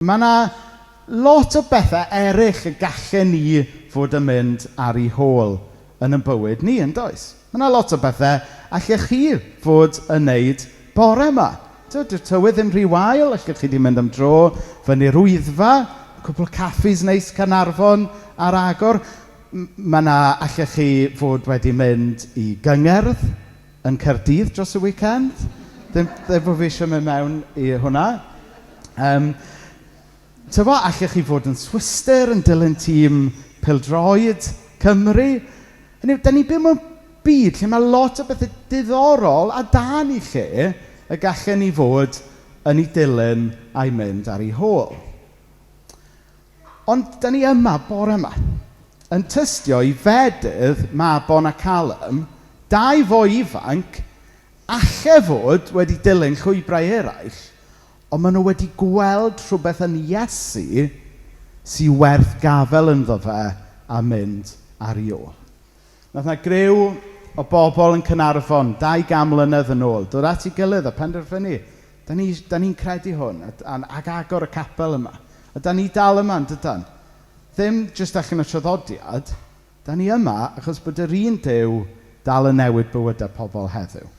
Mae yna lot o bethau eraill y gallen ni fod yn mynd ar eu hôl yn ein bywyd ni, yn does? Mae yna lot o bethau allech chi fod yn neud bore yma. Dyw'r tywydd ddim rhy wael, allech chi 'di mynd am dro fyny'r Wyddfa, cwpl o caffis neis Caernarfon ar agor. Mae yna, allech chi fod wedi mynd i gyngerdd yn Caerdydd dros y weekend. Ddim bod fi eisiau mynd mewn i hwnna. Tybod, allech chi fod yn Swistir yn dilyn tîm pêl-droed Cymru. Hynny yw, dan ni'n byw mewn byd lle mae lot o bethau diddorol a da yn eu lle y gallen ni fod yn eu dilyn a'u mynd ar eu hôl. Ond dan ni yma bore yma yn tystio i fedydd Mabon a Callum, dau foi ifanc alle fod wedi dilyn llwybrau eraill, ond maen nhw wedi gweld rhywbeth yn Iesu sy werth gafael ynddo fe a mynd ar ei ôl. Nath 'na griw o bobl yn Caernarfon 200 mlynedd yn ôl dod at ei gilydd a penderfynu, da ni'n da ni credu hwn a, a, ac agor y capel yma. A da ni dal yma yn dydan? Ddim jyst allan o traddodiad, da ni yma achos bod yr un Duw dal yn newid bywydau pobl heddiw.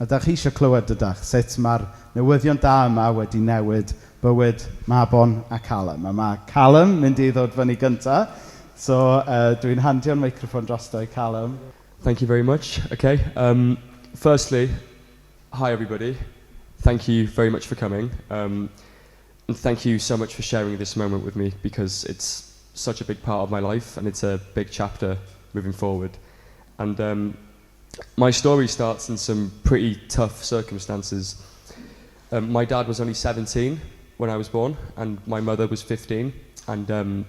A da chi eisiau clywed dydach sut mae'r newyddion da yma wedi newid bywyd Mabon a Callum. A mae Callum mynd i ddod fyny gyntaf. So dwi'n handio'r meicroffon drosto i Callum. Thank you very much. Okay. Firstly, hi everybody. Thank you very much for coming. And thank you so much for sharing this moment with me because it's such a big part of my life and it's a big chapter moving forward. And my story starts in some pretty tough circumstances. My dad was only 17 when I was born, and my mother was 15. And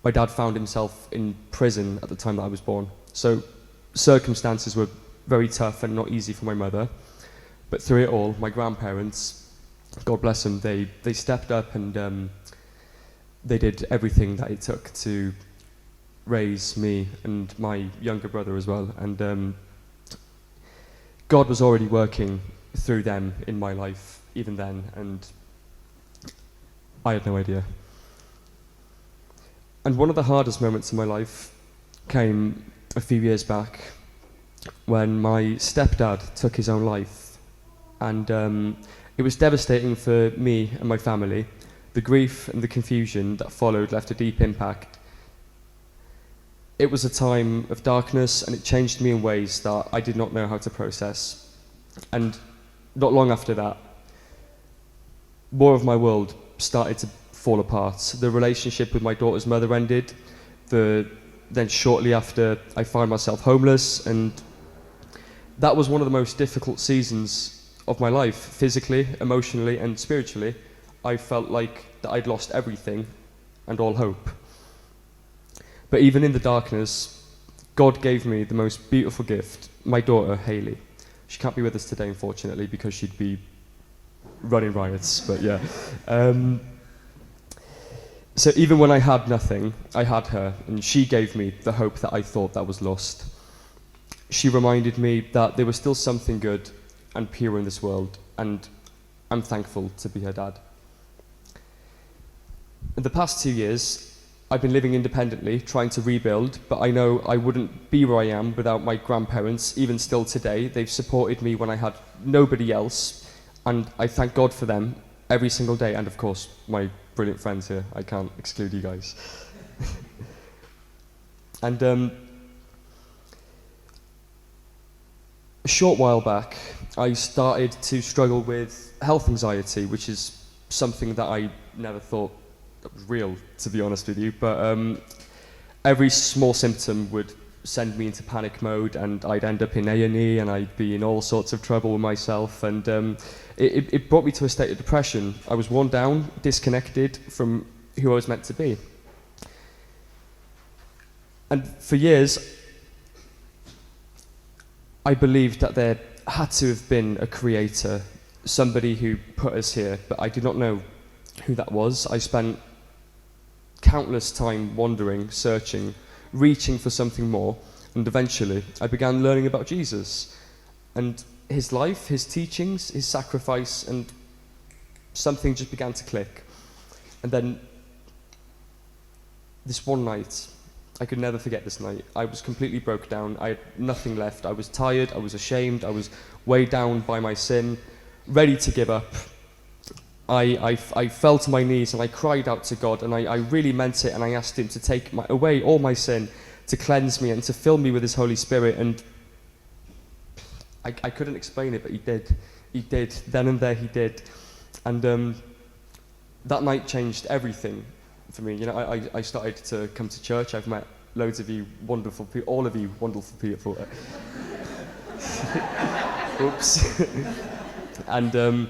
my dad found himself in prison at the time that I was born. So circumstances were very tough and not easy for my mother. But through it all, my grandparents, God bless them, they stepped up and they did everything that it took to raise me and my younger brother as well. And God was already working through them in my life even then, and I had no idea. And one of the hardest moments in my life came a few years back when my stepdad took his own life. And it was devastating for me and my family. The grief and the confusion that followed left a deep impact. It was a time of darkness and it changed me in ways that I did not know how to process. And not long after that, more of my world started to fall apart. The relationship with my daughter's mother ended. Then shortly after, I found myself homeless, and that was one of the most difficult seasons of my life, physically, emotionally, and spiritually. I felt like that I'd lost everything and all hope. But even in the darkness, God gave me the most beautiful gift, my daughter, Hayley. She can't be with us today, unfortunately, because she'd be running riots, but yeah. So even when I had nothing, I had her, and she gave me the hope that I thought that was lost. She reminded me that there was still something good and pure in this world, and I'm thankful to be her dad. In the past 2 years, I've been living independently, trying to rebuild, but I know I wouldn't be where I am without my grandparents. Even still today, they've supported me when I had nobody else, and I thank God for them every single day, and of course, my brilliant friends here. I can't exclude you guys. And a short while back, I started to struggle with health anxiety, which is something that I never thought that was real, to be honest with you. But every small symptom would send me into panic mode, and I'd end up in A&E, and I'd be in all sorts of trouble with myself. And it brought me to a state of depression. I was worn down, disconnected from who I was meant to be. And for years, I believed that there had to have been a creator, somebody who put us here, but I did not know who that was. I spent countless time wandering, searching, reaching for something more, and eventually I began learning about Jesus and his life, his teachings, his sacrifice, and something just began to click. And then this one night, I could never forget this night. I was completely broke down. I had nothing left. I was tired. I was ashamed. I was weighed down by my sin, ready to give up. I fell to my knees and I cried out to God, and I really meant it, and I asked him to take away all my sin, to cleanse me and to fill me with his Holy Spirit. And I couldn't explain it, but he did. He did. Then and there he did. And that night changed everything for me. I started to come to church. I've met loads of you wonderful people, all of you wonderful people. Oops. And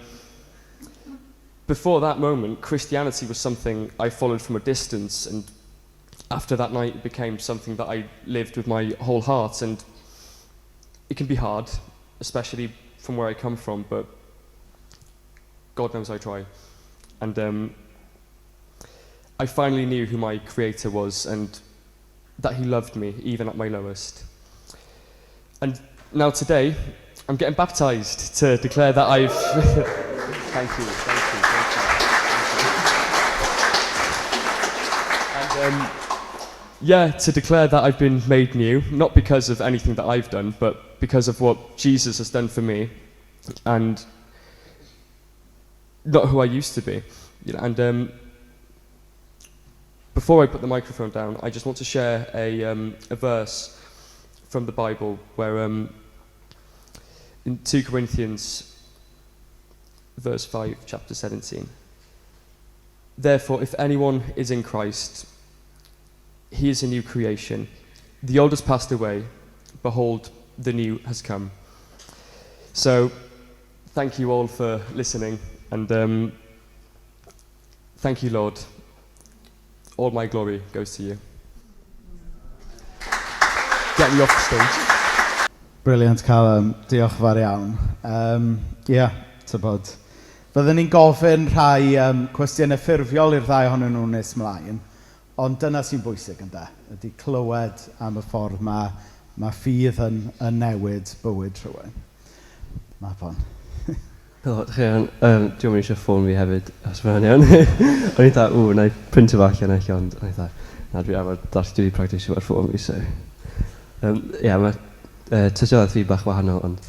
before that moment, Christianity was something I followed from a distance, and after that night, it became something that I lived with my whole heart. And it can be hard, especially from where I come from, but God knows I try. And I finally knew who my creator was and that he loved me, even at my lowest. And now today, I'm getting baptized to declare that I've... Thank you, thank you, thank you. Thank you. And to declare that I've been made new, not because of anything that I've done, but because of what Jesus has done for me, and not who I used to be. And before I put the microphone down, I just want to share a verse from the Bible where in 2 Corinthians verse 5, chapter 17. Therefore, if anyone is in Christ, he is a new creation. The old has passed away. Behold, the new has come. So, thank you all for listening, and thank you, Lord. All my glory goes to you. Get me off the stage. Brilliant, Callum. Diolch yn fawr iawn. Yeah, tybod. Fyddwn ni'n gofyn rhai cwestiynau ffurfiol i'r ddau ohonyn nhw nes mlaen, ond dyna sy'n bwysig ynde, ydy clywed am y ffordd mae ffydd yn newid bywyd rhywun. Mabon. Helo, chi iawn. Dwi'n mynd eisiau ffôn fi hefyd, os mae'n iawn. O'n i'n dda, ww, na i printio fo allan eich, ond o'n i'n dda, na dwi arfer dall dwi wedi practisio ar ffôn fi, so. Ie, mae tystiolaeth fi bach wahanol, ond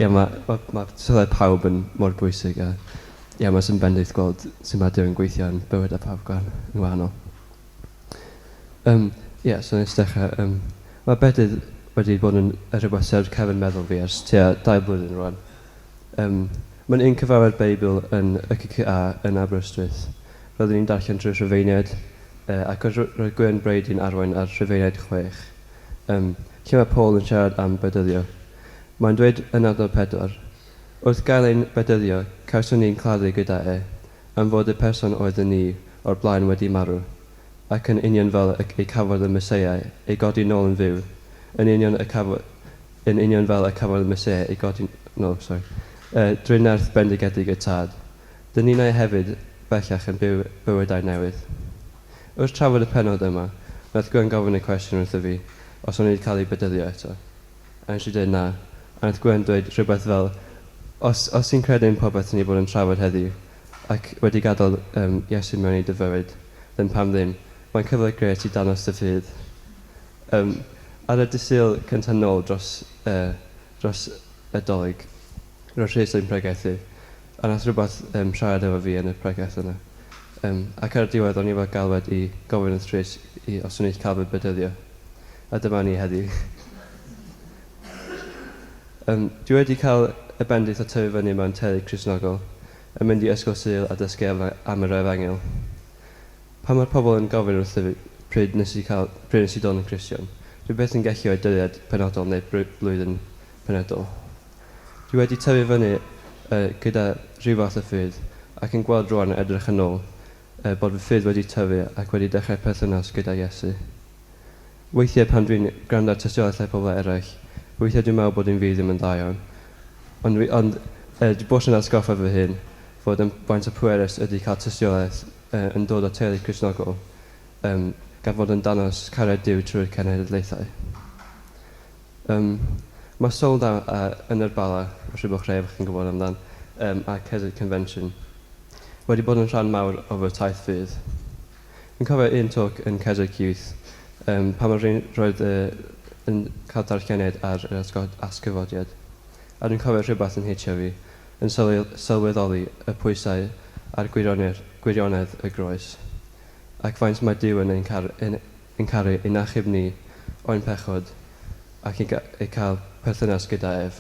ie, mae tystiolaeth pawb yn mor bwysig, a ie, mae sy'n bendith gweld sut mae Duw yn gweithio yn bywyd a pawb yn wahanol. Ie, so nes dechrau, mae bedydd wedi bod yn rhywbeth sydd ar cefn meddwl fi ers tua 2 blwyddyn rwan. Mae'n un cyfarfod Beibl yn y CCA yn Aberystwyth. Roeddwn i'n darllen trwy Rhufeiniaid, ac roedd Gwen Brady'n arwain ar Rhufeiniaid 6, lle mae Paul yn siarad am bedyddio. Mae'n dweud yn adnod 4, wrth gael ein bedyddio, cawson ni'n claddu gyda e, am fod y person oedd yn ni o'r blaen wedi marw, ac yn union fel ei cafodd y Meseia ei godi nôl yn fyw, yn union fel y cafodd y Meseia ei godi nôl, sorry, drwy nerth bendigedig y Tad. Dyn ninnau hefyd bellach yn byw bywydau newydd. Wrth trafod y pennod yma, nath Gwen gofyn y cwestiwn wrtho fi os o'n i wedi cael ei bedyddio eto. A nes i dweud na. A nath Gwen dweud rhywbeth fel, os ti'n credu yn popeth ni bod yn trafod heddiw ac wedi gadael Iesu mewn i dy fywyd, then pam ddim? Mae'n cyfle grêt i danos dy ffydd. Ar y dydd Sul cyntaf nôl dros y Dolig, roedd Rhys yn pregethu, a nath rhywbeth siarad efo fi yn y pregeth yna. Ac ar y diwedd o'n i efo galwad i gofyn wrth Rhys os o'n i'n cael fy bedyddio. A dyma ni heddiw. Dwi wedi cael y bendith o tyfu fyny mewn teulu Cristnogol, yn mynd i ysgol Sul a dysgu am yr efengyl. Pan mae'r pobl yn gofyn wrtho fi pryd nes i dod yn Cristion, dwi byth yn gallu rhoi dyddiad penodol neu blwyddyn penodol. Dwi wedi tyfu fyny gyda rhyw fath o ffydd ac yn gweld rwan edrych yn ôl bod fy ffydd wedi tyfu ac wedi dechrau perthynas gyda Iesu. Weithiau pan dwi'n gwrando ar tystiolaethau pobl eraill, weithiau dwi'n meddwl bod un fi ddim yn dda iawn. Ond dwi bod yn atgoffa fy hun fod yn faint o pwerus ydy cael tystiolaeth yn dod o teulu Cristnogol, gan fod yn danos cariad Duw trwy'r cenedlaethau. Mae Sold Out yn yr Bala, rhywbeth rhai chi'n gwybod amdan, a Keswick Convention. wedi bod yn rhan mawr o fy taith ffydd. Dwi'n cofio un talk yn Keswick Youth pan roedd yn cael darlleniad ar yr atgyfodiad, a dwi'n cofio rhywbeth yn hitio fi, yn sylweddoli y pwysau a'r gwirionedd y groes, ac faint mae Duw yn ein ein caru ein achub ni o'n pechod ac i cael perthynas gyda ef.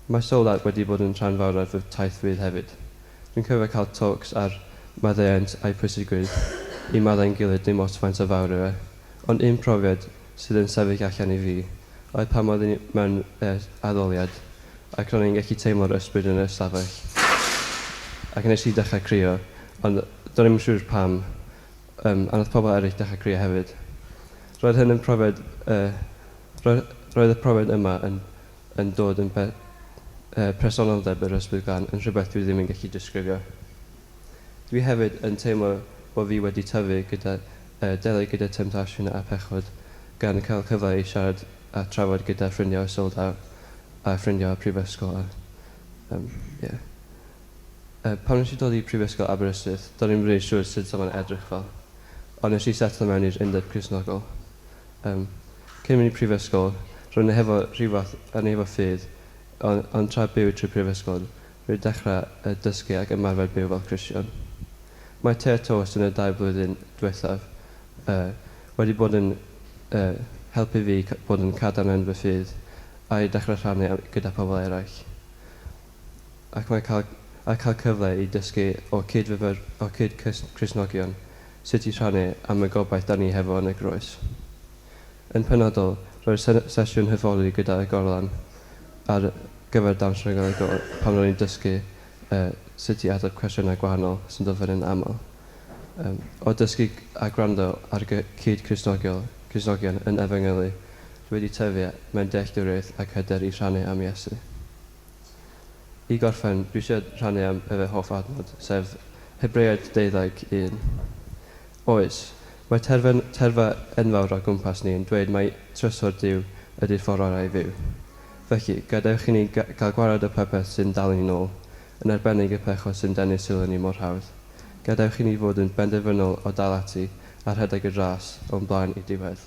Mae Sold Out wedi bod yn rhan fawr ar fy taith ffydd hefyd. Dwi'n cofio cael talks ar maddeuant a'i pwysigrwydd i maddau'n gilydd dim ots faint o fawr yw e. Ond un profiad sydd yn sefyll allan i fi oedd pan oeddwn i mewn addoliad ac ro'n i'n gallu teimlo'r ysbryd yn y ystafell ac nes i dechrau crio ond do'n i'm yn siŵr pam a nath pobl eraill dechrau crio hefyd. Roedd hyn yn profiad roedd y profiad yma yn yn dod yn presenoldeb yr Ysbryd Glân yn rhywbeth dwi ddim yn gallu disgrifio. Dwi hefyd yn teimlo bo fi wedi tyfu gyda delio gyda temtasiwn a pechod gan cael cyfle i siarad a trafod gyda ffrindiau Sold Out a ffrindiau prifysgol a yym ie. Pan nes i dod i Prifysgol Aberystwyth do'n i'm rili siŵr sut oedd o'n edrych fel ond nes i setlo mewn i'r Undeb Cristnogol. Cyn mynd i prifysgol, ro'n i hefo rhyw fath, o'n i hefo ffydd, ond, ond tra byw trwy prifysgol, rwy dechrau dysgu ac ymarfer byw fel Cristion. Mae Te a Toast yn y dau blwyddyn diwethaf wedi bod yn helpu fi bod yn cadarn yn fy ffydd a i dechrau rhannu gyda pobl eraill. Ac mae cael a cael cyfle i dysgu o cyd-fyfyr o cyd-Cristnogion sut i rhannu am y gobaith 'da ni hefo yn y groes. Yn penodol, roedd sesiwn hyfforddi gyda y Gorlan ar gyfer dawns rhyngwladol pan ro'n i'n dysgu sut i ateb cwestiynau gwahanol sy'n dod fyny'n aml. O dysgu a gwrando ar cyd-Cristnogion yn efengylu, dwi wedi tyfu mewn dealltwriaeth ac hyder i rhannu am Iesu. I gorffen, dwi eisiau rhannu am fy hoff adnod, sef Hebreaid deuddeg un. Oes, mae terfyn, terfa enfawr o gwmpas ni yn dweud mai trysor Duw ydy'r ffordd orau i fyw. Felly, gadewch i ni gael gwared o popeth sy'n dal ni nôl, yn arbennig y pechod sy'n denu sylw ni mor hawdd. Gadewch i ni fod yn benderfynol o dal ati a rhedeg y ras o'n blaen i'r diwedd.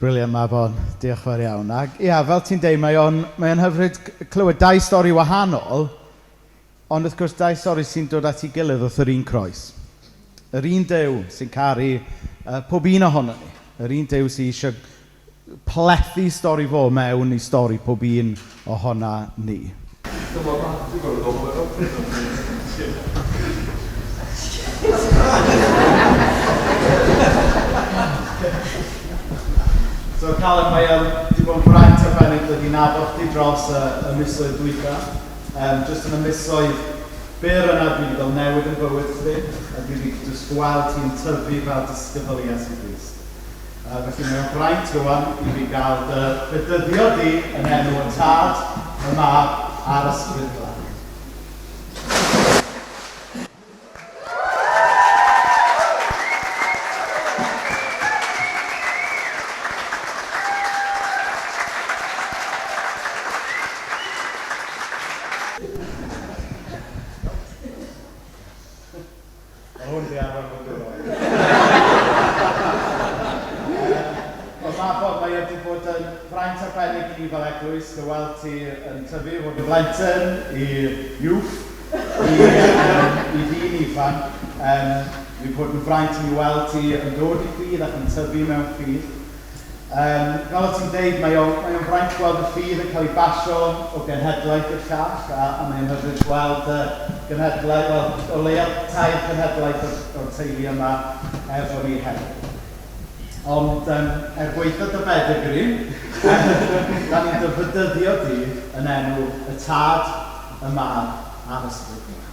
Brilliant, Mabon. Diolch fawr iawn. Ac ia, fel ti'n deud, mae o'n, mae o'n hyfryd clywed dau stori wahanol, ond wrth gwrs dau stori sy'n dod at ei gilydd wrth yr un croes. Yr un Duw sy'n caru pob un ohono ni. Yr un Duw sy'n eisiau plethu stori fo mewn i stori pob un ohona ni. So Callum, mae o 'di bod yn fraint arbennig dod i nabod chdi dros y, y misoedd dwytha. Jyst yn y misoedd byr yna dwi 'di gweld newid yn bywyd chdi a dwi 'di jyst gweld ti'n tyfu fel disgybl i Iesu Grist. Felly mae o'n fraint rwan i fi gael dy fedyddio di yn enw y Tad, y Mab a'r Ysbryd Glân. Mae hwn 'di arfer fod yn oer. Ond Mabon, mae e 'di bod yn fraint arbennig i ni fel eglwys dy weld ti yn tyfu o fod yn blentyn i youth, i, um, i ddyn ifanc. Wedi bod yn fraint i ni weld ti yn dod i ffydd ac yn tyfu mewn ffydd. Fel o't ti'n deud, mae o'n mae o'n fraint gweld y ffydd yn cael ei basio o genhedlaeth i'r llall, a a mae o'n hyfryd gweld y genhedlaeth, wel, o leia tair cenhedlaeth o'r o'r teulu yma efo ni heddiw. Ond er gwaetha dy bedigri, da ni'n dy fedyddio di yn enw y Tad, y Mab a'r Ysbryd Glân.